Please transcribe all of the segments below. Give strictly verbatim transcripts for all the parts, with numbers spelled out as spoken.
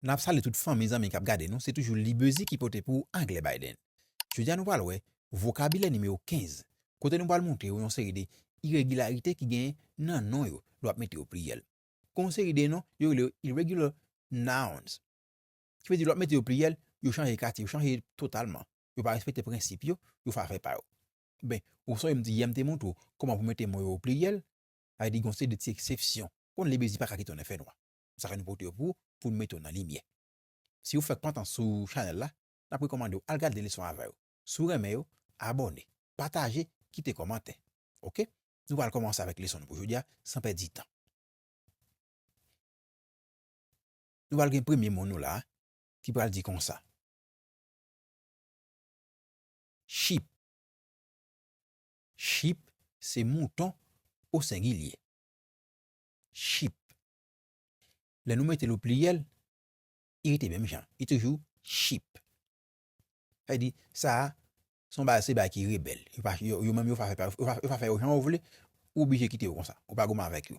N ap salye tout fanmi, zanmi k ap gade nou. Se toujou Libezi ki pote pou ou anglè Biden. Jodi a nou pral wè vokabilè nimewo kenz, kote nou pral montre w yon seri de iregilarite ki genyen nan non yo lè w ap mete yo pliyèl. Gen yon seri de non, yo rele yo irregular nouns. Ki vle di lè w ap mete yo pliyèl, yo chanje katye, yo chanje totalman. Yo pa respekte prensip yo, yo fè afè pa yo. Ben, ou sonje m di yè m te montre w kòman pou mete mo yo o pliyèl, sa vle di gen yon seri de ti eksepsyon. Konn Libezi pa ka kite w nan fènwa. Sa fè nou pote yo pou, pou n mete w nan limyè. Si w fèk pantan sou chanèl la, n ap rekòmande w al gade leson avan yo. Si w renmen yo, abòne, pataje, kite kòmantè. Oke? Nou pral kòmanse avèk leson nou pou jodi a, san pèdi tan. Nou pral gen premye mo nou la, ki pral di konsa. Sheep. Sheep se mouton o sengilye. Sheep. Lè nou mete l o pliyèl, li rete menm jan. Li toujou sheep. Sa vle di, sa a, se yon bagay, se bagay ki rebèl. Yo pa, yo, yo menm, yo pa fè, yo pa, yo pa fè yo jan yo vle, ou oblije kite yo konsa. Ou pa goumen avèk yo.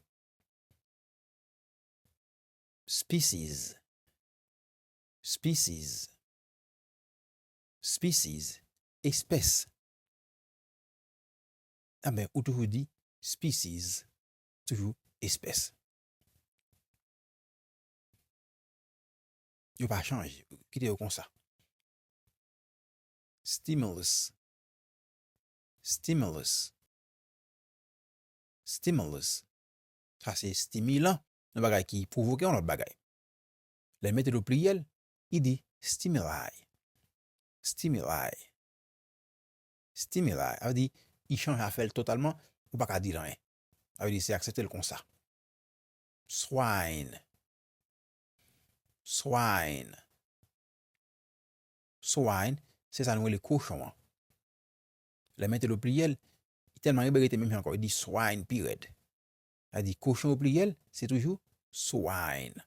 Species. Species. Species. Espès. Enben, ou toujou di species, toujou espès. Yo pa chanje, kite yo konsa. Stimulus. Stimulus. Stimulus. Sa se stimilan, yon bagay ki pwovoke yon lòt bagay. Lè l mete l o pliyèl, li di stimuli. Stimuli. Stimuli. Sa vle di, li chanje afè l totalman, ou pa ka di l anyen. Sa vle di, se aksepte l konsa. Swine. Swine. Swine, se sa nou rele kochon an. Lè mete l o pliyèl, li tèlman rebèl, rete menm jan ankò, li di swine pi rèd. Sa di kochon o pliyèl, se toujou swine.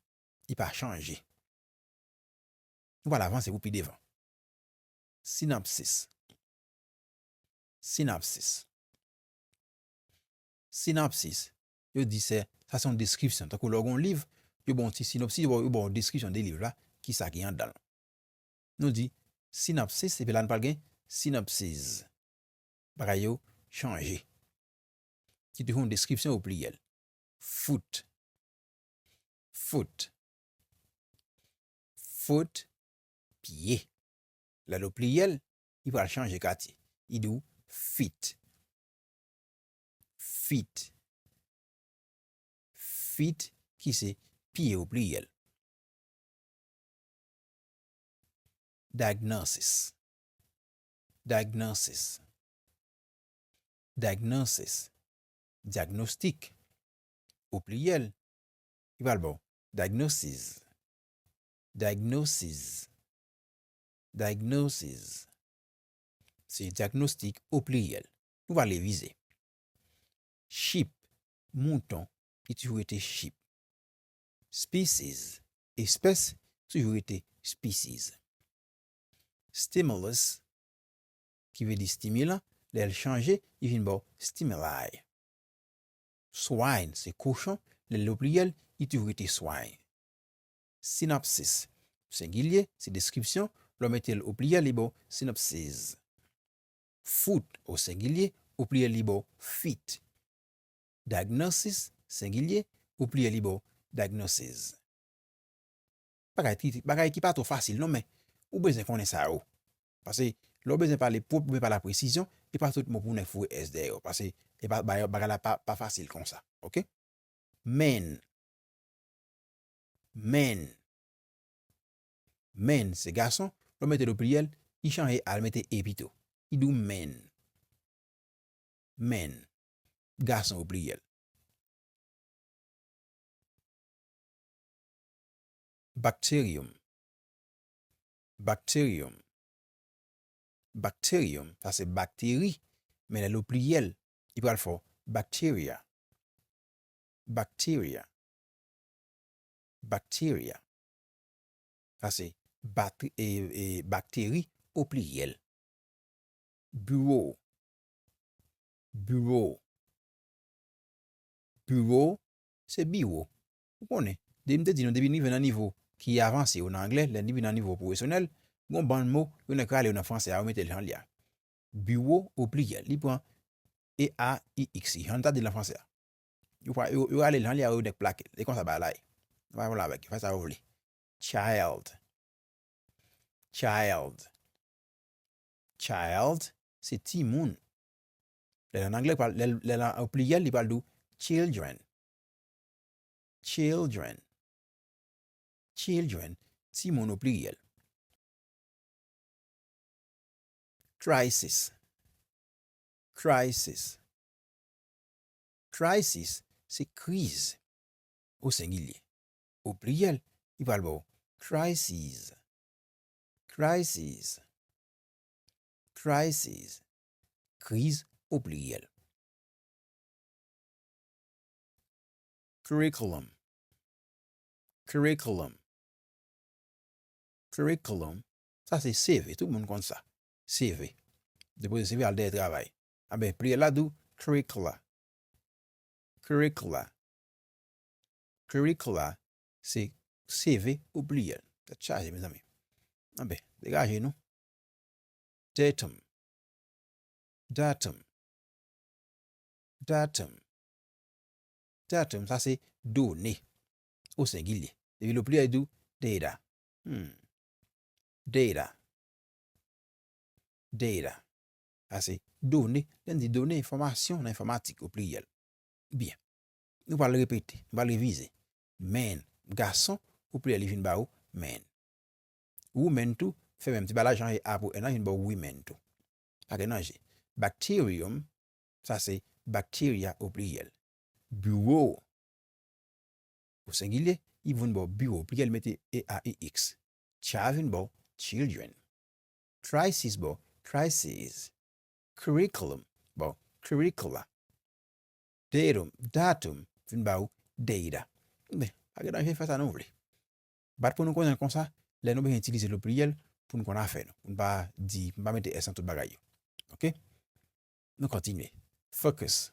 Li pa chanje. Nou pral avanse pou pi devan. Sinopsis. Sinopsis. Sinopsis. Yo di se, sa se yon deskripsyon. Tankou lè w gen yon liv, yo ba w yon ti sinopsis, yo ba w, yo ba w yon deskripsyon de liv la, ki sa ki anndan l. Nou di sinopsis, epi la nou pral gen synopsis. Bagay yo chanje. Ki toujou yon deskripsyon o pliyèl. Foot. Foot. Foot, pye. Lè l o pliyèl, li pral chanje katye. Li di w feet. Feet. Feet, ki se pye o pliyèl. Diagnosis. Diagnosis. Diagnosis. Dyagnostik. O pliyèl, li pral ba w diagnosis. Diagnosis. Diagnosis. Se dyagnostik o pliyèl. Nou va revize. Sheep, mouton, li toujou rete sheep. Species, espès, toujou rete species. Stimulus, ki vle di stimilan, lè l chanje, li vin ba w stimuli. Swine, se kochon, lè l o pliyèl, li toujou rete swine. Synopsis, sengilye, se deskripsyon, lè w mete l o pliyèl, li ba w synopsis. Foot, o sengilye, o pliyèl, li ba w feet. Diagnosis, sengilye, o pliyèl, li ba w diagnoses. Bagay ki, bagay ki pa twò fasil non, men ou bezwen konnen sa yo. Paske lè w bezwen pale pwòp, ou bezwen pale a presizyon, e pa tout mo pou nèg foure S dèyè yo. Paske e pa, bagay, bagay la pa, pa fasil konsa, oke? Men. Men. Men, se gason, lè w mete l o pliyèl, li chanje a, l mete e pito. Li di w men. Men. Gason o pliyèl. Bacterium. Bacterium. Bacterium, sa se bakteri, men lè l o pliyèl, li pral fè w bacteria. Bacteria. Bacteria. Sa se bat-, e, e, bakteri o pliyèl. Bureau. Bureau. Bureau, se biwo. Ou konnen, depi m te di nou, depi n rive nan nivo ki avanse yo nan anglè, lè li vin nan nivo pwofesyonèl, gon bann mo, yo nèk rale yo nan franse a, yo mete l nan li a. Biwo, o pliyèl, li pran E A I X, jan n ta di l nan franse a. Yo, pa- yo, yo rale l nan li a, yo nèk plake l. E konsa bagay la ye. Nou pa pale avèk yo, fè sa yo vle. Child. Child. Child, se timoun. Lè l an anglè, pral- lè l- lè l an o pliyèl, li pral di w children. Children. Children, timoun o pliyèl. Crisis. Crisis. Crisis, se kriz o sengilye. O pliyèl, li pral ba w crises. Crises. Crises. Kriz o pliyèl. Curriculum. Curriculum. Curriculum. Sa se C V, tout moun konn sa. C V. Depoze C V al dèyè travay. Anben, pliyèl la di w curricula. Curricula. Curricula, se C V o pliyèl. Tèt chaje, mezanmi. Anben, degaje nou. Datum. Datum. Datum. Datum, sa se done. O sengilye. Depi l o pliyèl, li di w data. Hmm. Data. Data. Sa se done. Lè n di done, enfòmasyon nan enfòmatik o pliyèl. Byen. Nou pral repete, nou pral revize. Men, gason, o pliyèl, li vin ba ou men. Women tou, fè menm ti bagay la, chanje a pou n nan, vin ba ou women tou. Pa gen danje. Bacterium, sa se bacteria o pliyèl. Biwo, o sengilye, li vin ba w biwo, pliyèl mete E A I X. Child vin ba w children. Crisis ba w crises. Curriculum ba w curricula. Datum, datum vin ba w data. Men, pa gen danje, fè sa nou vle. Bat pou nou konnen l konsa, lè nou bezwen itilize l o pliyèl, pou nou konn afè nou. Pou nou pa di, pou nou pa mete S nan tout bagay yo. Oke? Nou kontinye. Focus.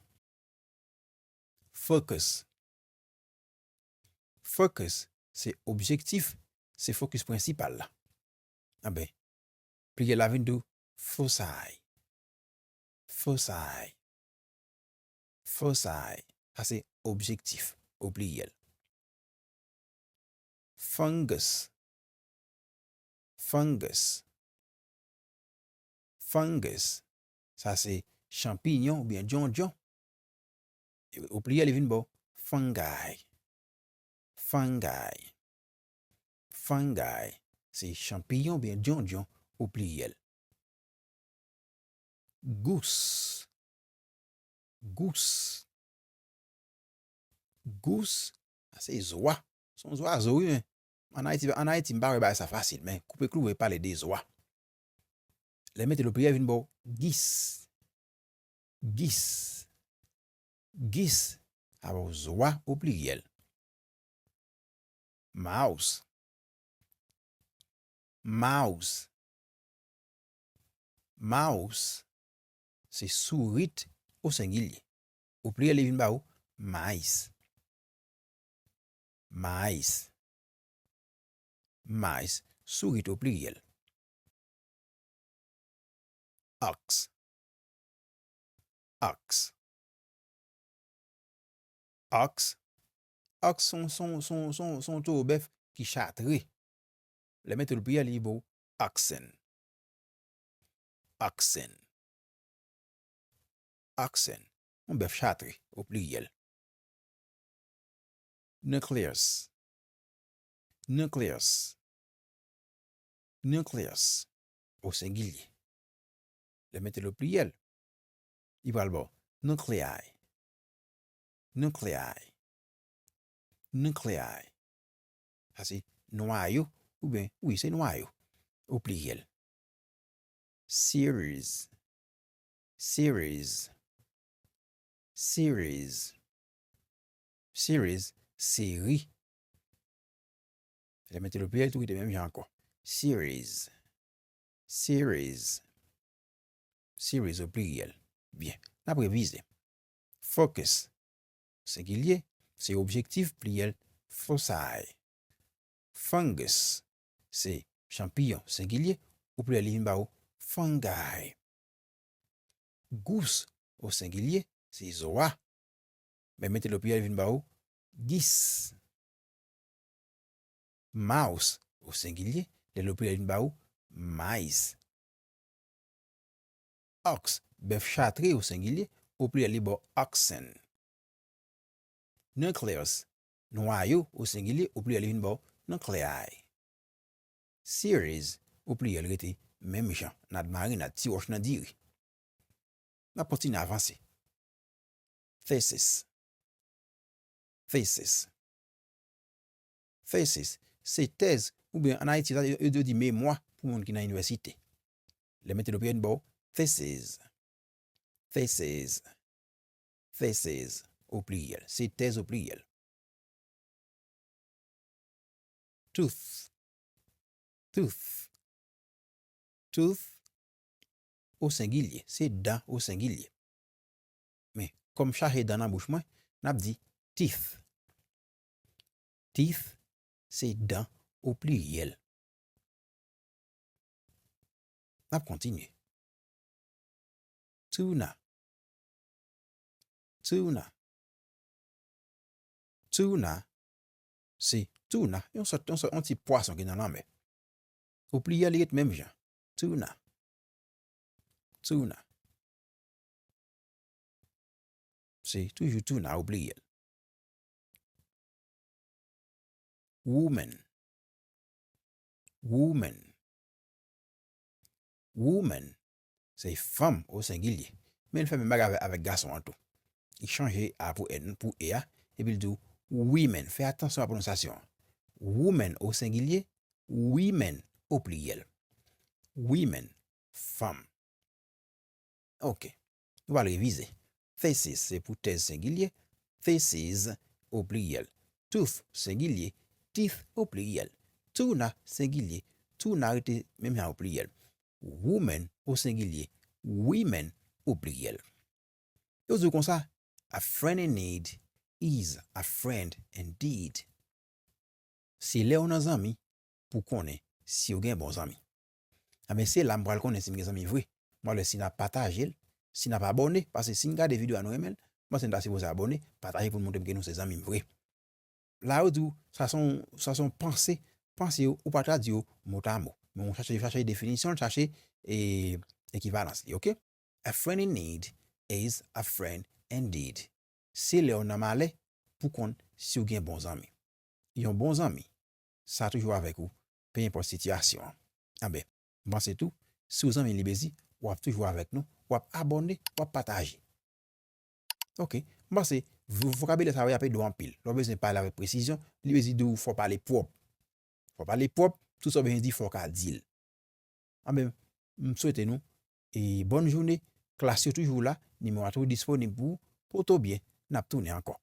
Focus. Focus, se objektif, se focus prensipal la. Anben, pliyèl la vin di w foci. Foci. Foci. Sa se objektif, o pliyèl. Fungus. Fungus. Fungus. Sa se chanpinyon oubyen dyondyon. E o pliyèl, li vin ba w fungi. Fungi. Fungi. Se chanpinyon oubyen dyondyon o pliyèl. Goose. Goose. Goose, sa se zwa. Se yon zwazo, wi, men. Ann Ayiti, ann Ayiti, m pa wè bagay sa fasil, men koupe klou, pale de zwa. Lè mete l o pliyèl, vin ba w gis. Gis. Gis. Sa ba w zwa o pliyèl. Mouse. Mouse. Mouse, se sourit o sengilye. O pliyèl, li vin ba w mice. Mice. Mice, sourit o pliyèl. Ox. Ox. Ox. Ox se yon, se yon, se yon, se yon, se yon towo bèf ki chatre. Lè mete l o pliyèl, li ba w oxen. Oxen. Oxen. Yon bèf chatre, o pliyèl. Nucleus. Nucleus. Nucleus, o sengilye. Lè mete l o pliyèl, li pral ba w nuclei. Nuclei. Nuclei. Sa se nwayo, oubyen, wi, se nwayo, o pliyèl. Series. Series. Series. Series, seri. Lè mete l o pliyèl, tou kite menm jan ankò. Series. Series. Series o pliyèl. Byen. N ap revize. Focus. Sengilye, se objektif, pliyèl, foci. Fungus, se chanpiyon, sengilye, o pliryèl li vin ba ou fungi. Goose, o sengilye, se zwa. Men mete l o pliryèl vin ba ou gis. Mouse, o sengilye, lè l o pliryèl vin ba ou mice. Ox, bèf chatre, o sengilye, o pliryèl li ba w oxen. Nucleus, nwayo, o sengilye, o pliryèl li vin ba w nuclei. Series, o pliryèl rete menm jan, nad marinad, ti wòch nan diri. N ap kontinye avanse. Thesis. Thesis. Thesis, se tèz, oubyen ann Ayiti, yo, yo, yo di memwa pou moun ki nan inivèsite. Lè mete l o pliryèl, ba w thesis. Thesis. Thesis, o pliryèl. Se tèz o pliryèl. Tooth. Tooth. Tooth, o sengilye. Se dan o sengilye. Men, kòm chache dan nan bouch mwen, n ap di teeth. Teeth, se dan o pliryèl. N ap kontinye. Tuna. Tuna. Tuna, se tuna, yon sòt, yon sòt, yon ti pwason ki nan lanmè. O pliryèl, li ret menm jan. Tuna. Tuna. Se toujou tuna o pliryèl. Woman. Woman. Woman, se fanm o sengilye. Men l fè menm bagay avè-, avèk gason an tou. Li chanje a pou n, pou e a, epi l di w women. Fè atansyon a pwononsyasyon an. Woman o sengilye, women o pliryèl. Women, fanm. Ok. Nou pral revize. Thesis se pou tèz sengilye, theses o pliryèl. Tooth sengilye, teeth o pliryèl. Tuna sengilye, tuna rete menm jan o pliryèl. Woman o sengilye, women o pliryèl. Yo di w konsa, a friend in need is a friend indeed. Se lè w nan zanmi pou konnen si w gen bon zanmi. Anben, se la m pral konnen si m gen zanmi vre. M pral wè si n ap pataje l, si n ap abòne, paske si n gade videyo a nou renmen l, m panse n ta sipoze abòne, pataje pou l montre m ke nou se zanmi m vre. La yo di w, sa se yon, sa se yon panse, panse yo, ou pa tradui yo motamo. Men w chache, chache definisyon l, chache, e, ekivalans li, ok? A friend in need is a friend indeed. Se lè w nan malè pou konn si w gen bon zanmi. Yon bon zanmi, sa toujou avèk ou, pe enpòt sitiyasyon an. Anben, m panse tou, si w zanmi Libezi, w ap toujou avèk nou, w ap abòne, w ap pataje. Ok, m panse, vo-, vokabilè sa yo, y ap ede w anpil. Lè w bezwen pale avèk presizyon, Libezi di w fò w pale pwòp. Fò w pale pwòp, tout sa w bezwen di, fò w ka di l. Anben, m swete nou, e, bòn jounen, klas yo toujou la, nimewo a toujou disponib pou ou, pote w byen, n ap tounen ankò.